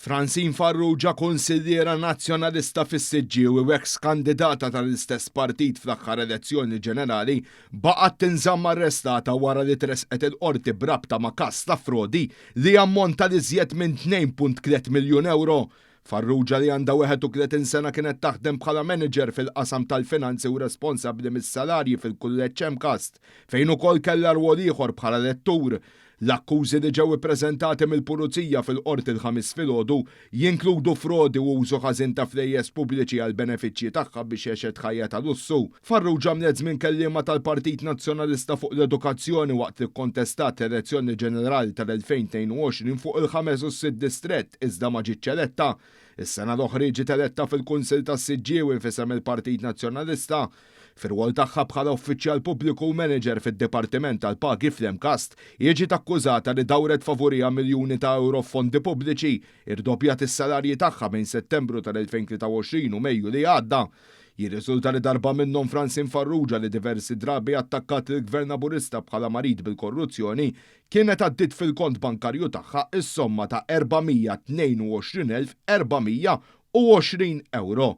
Francine Farrugia, kunsilliera Nazzjonalista fis-Siġġiewi u eks kandidata tal-istess partit fl-aħħar elezzjoni ġenerali, baqgħet tinżamm arrestata wara li tressqet il-Qorti b'rabta ma' każ ta' frodi li jammonta l iżjed minn 2.3 miljun ewro. Farrugia li għandha 31 sena kienet taħdem bħala manager fil-qasam tal-finanzi u responsabbli mis-salarji fil-Kulleġġ MCAST, fejn ukoll kellha rwol ieħor bħala lettur. L-akkużi li ġew ippreżentati mill-Pulizija fil-Qorti l-Ħamis filgħodu jinkludu frodi u użu ħażin ta' flejjes pubbliċi għall-benefiċċji tagħha biex għexet ħajja ta' lussu. Farrugia għamlet żmien kelliema tal-Partit Nazzjonalista fuq l-edukazzjoni waqt li kkontestat l-elezzjoni ġenerali tal-2022 fuq il-ħames u s-sitt distrett iżda ma ġietx eletta. Is-sena l-oħra ġiet eletta fil-Kunsill tas-Siġġiewi f'isem il-Partit Nazzjonalista. Fir-rwol tagħha bħala uffiċjal pubbliku u manager fid-Dipartiment tal-Pagi fl-MCAST, hi ġiet akkużata li dawret favuriha miljuni ta' ewro f'fondi pubbliċi, irdoppjat is-salarji tagħha bejn Settembru tal-2023 u Mejju li għadda. Jirriżulta li darba minnhom Francine Farrugia li diversi drabi attakkat lill-Gvern Laburista bħala marid bil-korruzzjoni, kienet għaddiet fil-kont bankarju tagħha s-somma ta' 422,420 ewro.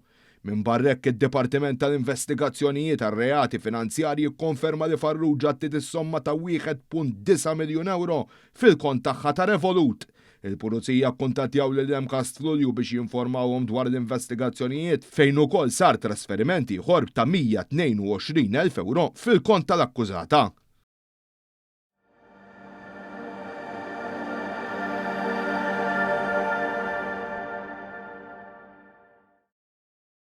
Minbarra hekk, id-Dipartiment tal-Investigazzjonijiet għar-Reati Finanzjarji kkonferma li Farrugia għaddiet is-somma ta' 1.9 miljun ewro fil-kont tagħha ta' Revolut. Il-Pulizija kkuntattjaw lil MCAST f'Lulju biex jinformawhom dwar l-investigazzjonijiet fejn ukoll sar trasferiment ieħor ta' 122,000 ewro fil-kont tal-akkużata.